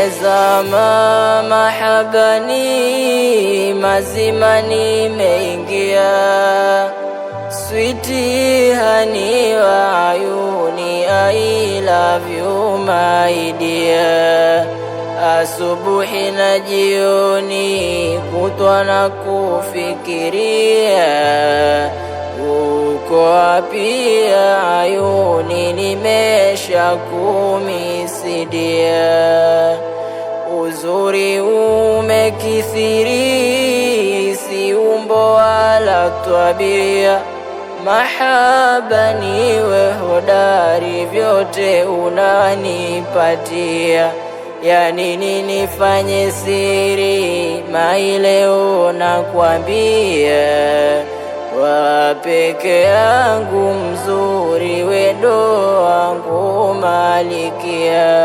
Nimezama mahabani, mazima nimeingia, sweetie honey wa ayuni, I love you my dear. Asubuhi na jioni, kutwa na kufikiria, uko wapi ayuni, nimesha kumiss dear. Uzuri umekithiri, si umbo wala tabia, mahaba niwe hodari, vyote unanipatia. Ya nini nifanye siri, my leo nakwambia, wa peke yangu mzuri, wendo wangu malikia.